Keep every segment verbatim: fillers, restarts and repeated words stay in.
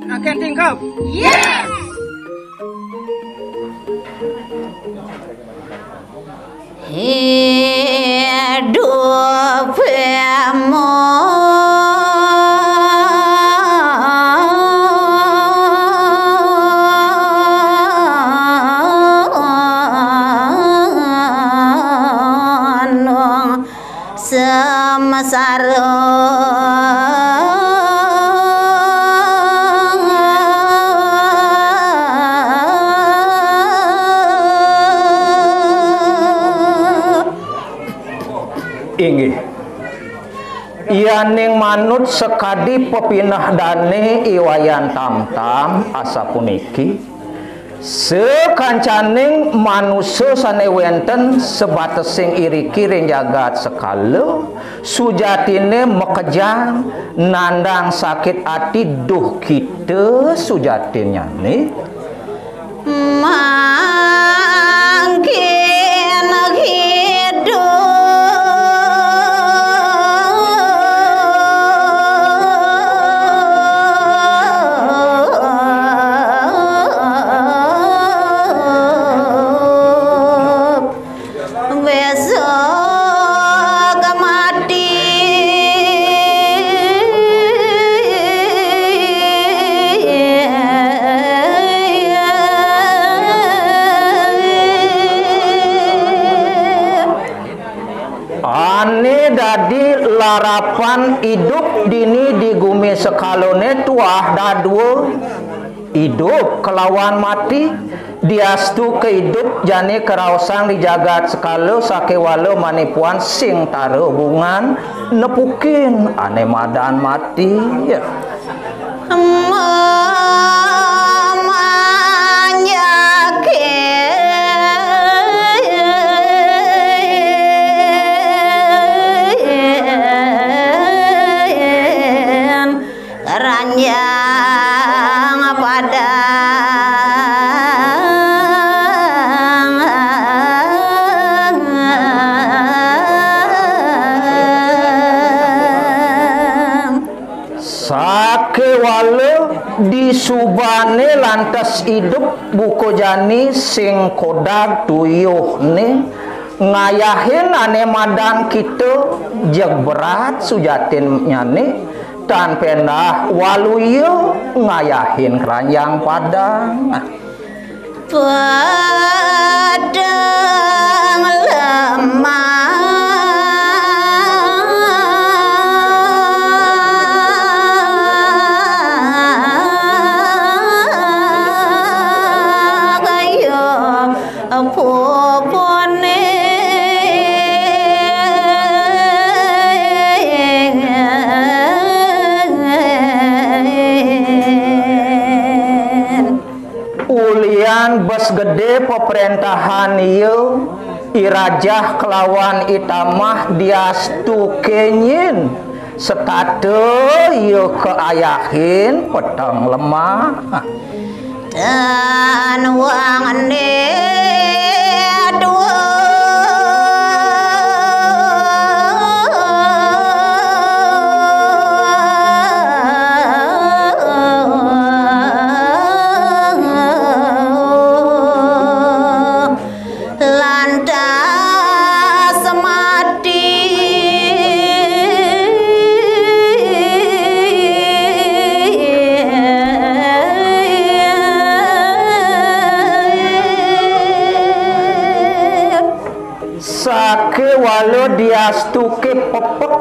Akan tingkap. Yes. Hidup Inggih. Yaning manut sakadi pepineh dane I Wayan Tamtam asapuniki, sakancaning manusa sane wenten sabatesing iriki ring jagat sekala, sujatine makejang nandang sakit ati duh kita sujatinnyane. Mangkin hidup besok mati. Ane dadi larapan idup dini di gumi sekalane tuah dadua. Idup kelawan mati, diastu ka idup jani karaosang di jagat sekala sakewala manipuan sing tara hubungan nepukin ane madan mati. Manyakin keranjang padang. Sakewala disubane lantas idup buka jani sing kodag tuyuhne ngayahin ane madan kita jeg berat sujatinnyane, tan pendah waluya ngayahin keranjang padang. Padang lemah kaya pupune. Ulian bes gede peprentahan iya, I Rajah kelawan I Tamah diastu kenyin, setata iya kaayahin peteng lemah. Tan wangene dua. Lantas Sakéwala diastu ké pepek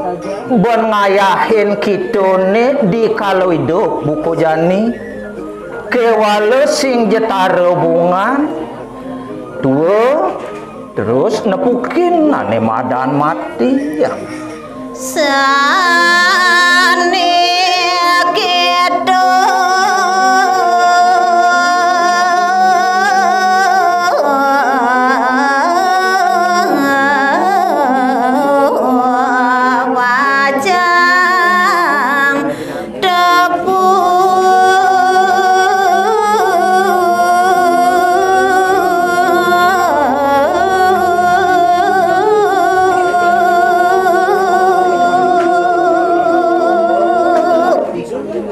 bén ngayahin kitané di kala idup buka jani. Kéwala sing ja tara bungan, tua, terus nepukin ané madan mati. Sané kéto wajang tepu.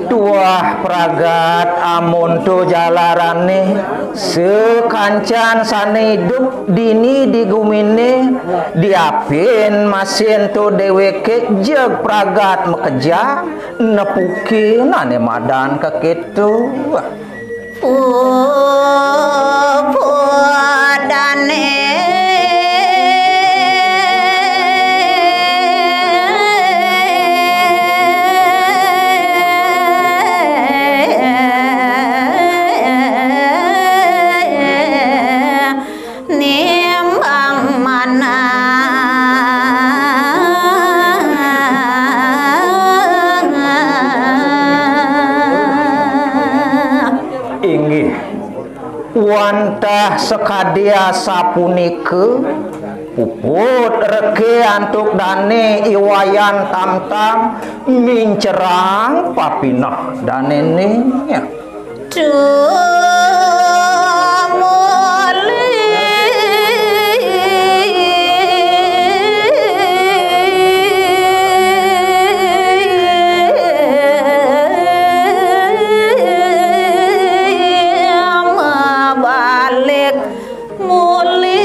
Tuah pragat amonto jalarané, sakancan sané idup dini di guminé, diapin masih ento déwéké jeg pragat makejang, nepukin ané madan kakéto. Puput dané nimbang manah. Inggih, wantah sakadi asapunika, puput reké antuk dané I Wayan Tamtam mincerang papineh danéné. Tumuli. Mabalik muli.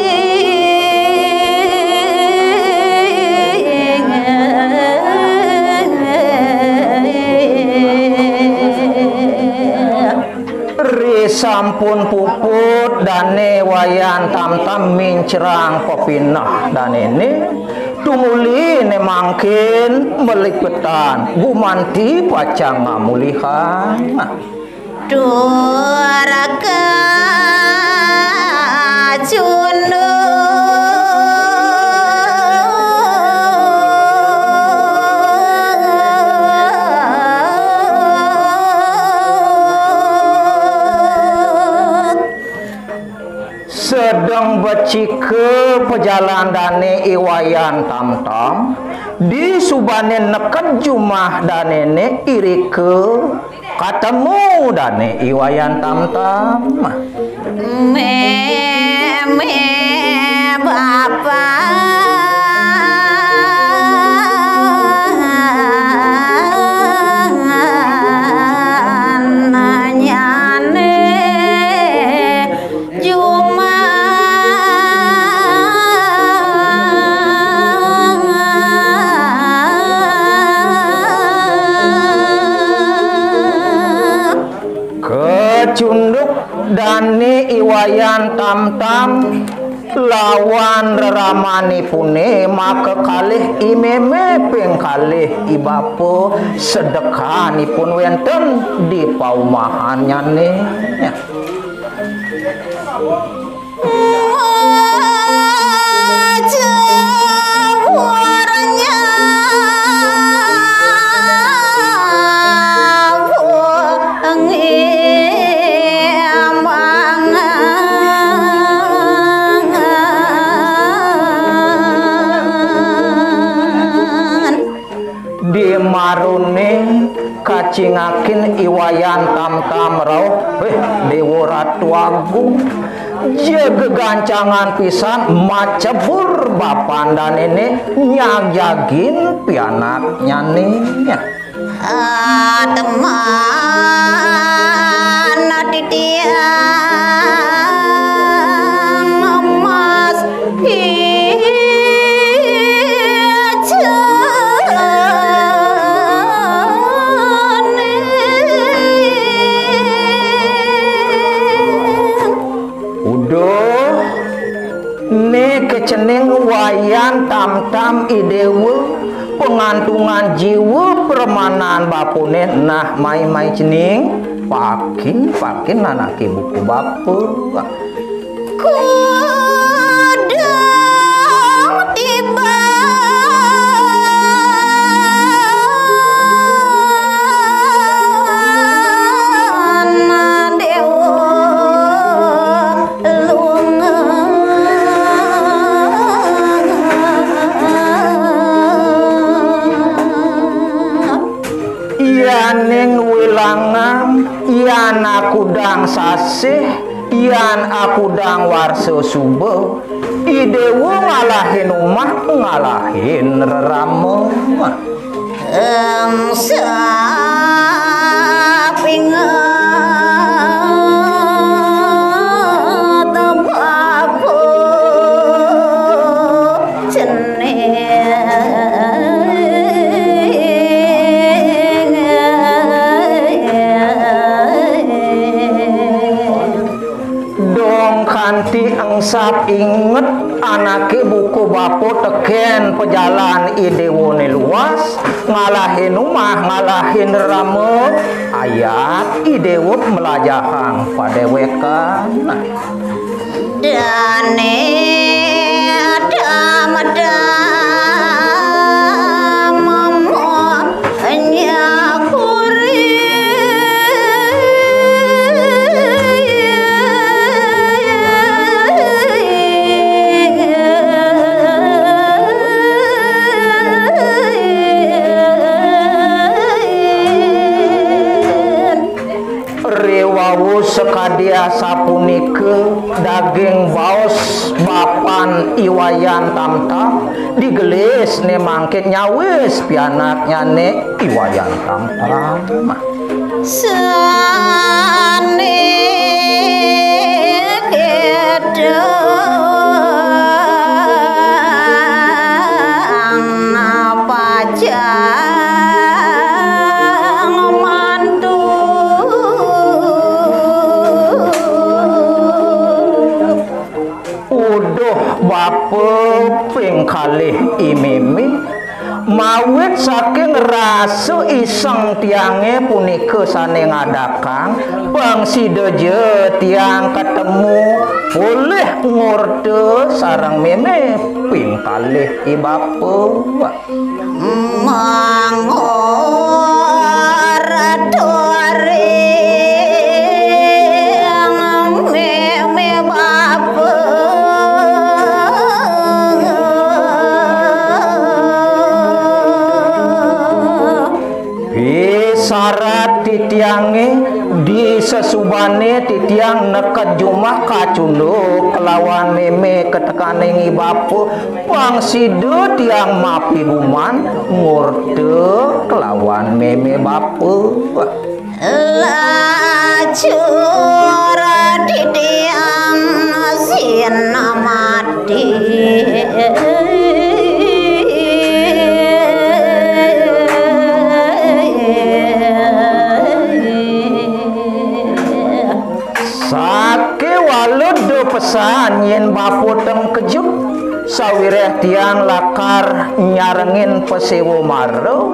Ri sampun puput dané Wayan Tamtam mincerang papineh danéné, tumuli né mangkin malipetan gumanti pacang ngamulihan. Duraka cunduk. Sedeng becika pajalan dané I Wayan Tamtam, disubané neked jumah danéné irika katemu dané I Wayan Tamtam. Mémé bapa nyané jumah. Kacunduk dané I Wayan Tamtam lawan reramanipuné makakalih I Mémé ping kalih I Bapa sedekanipun wénten di paumahannyané. Di maruné kacingakin I Wayan Tamtam rauh, "Héh, Déwa Ratu Agung, jeg gancangan pisan macebur bapan danéné nyagjagin pianaknyané." Ateman titiang emas ijané. Uduh, né kecening wayah Tam-tam i déwa, pangantungan jiwa pramanan bapané, nah, mai-mai cening, pakin-pakin anaké buka bapa. Kudang tiban déwa lunga. Yaning wilangan, yan akudang sasih, yan akudang warsa suba, i déwa ngalahin umah, ngalahin rerama. Ing sapinget bapa cening. Dong kanti engsap inget anaké buka bapa tekén pajalan i déwané luas, ngalahin umah, ngalahin rama, ayat i déwa mlajahang padéwékan. Dané dam-dam nyakuri. Riwau sakadi asapunika daging baos bapan I Wayan Tamtam, digelis né mangkin nyawis pianaknyané I Wayan Tamtam. Sané gedang pacang mantu. Uduh bapa ping kalih i mémé, mawit saking rasa iseng tiangé punika sané ngadakang, pang sida ja tiang katemu polih ngorta sareng mémé ping kalih i bapa. Mangorta ring mémé bapa. Pisarat titiangé, di sesubané titiang neked jumah kacunduk kelawan mémé katekaning i bapa, pang sida tiang mapiguman ngorta kelawan mémé bapa. Lajur titiang sinamati. Sakéwala da pesan yén bapa tengkejut, sawiréh tiang lakar nyarengin paséwa mara,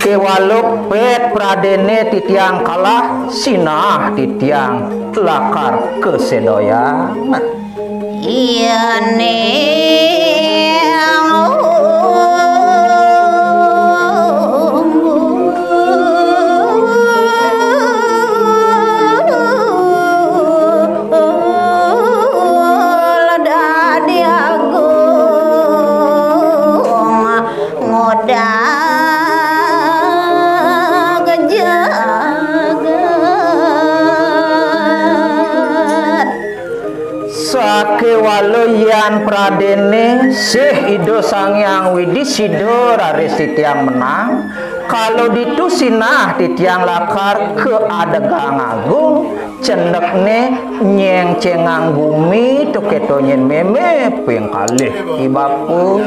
kéwala pét pradéné titiang kalah, sinah titiang lakar kasédayang. Yéning dadi agung ngodag jagat. Sakéwala yan pradéné sih Ida Sang Hyang Widhi Sida raris titiang menang, kala ditu sinah titiang lakar kaadegang agung, cendekné nyéngcéngang gumi, to kéto nyén mémé ping kalih i bapa.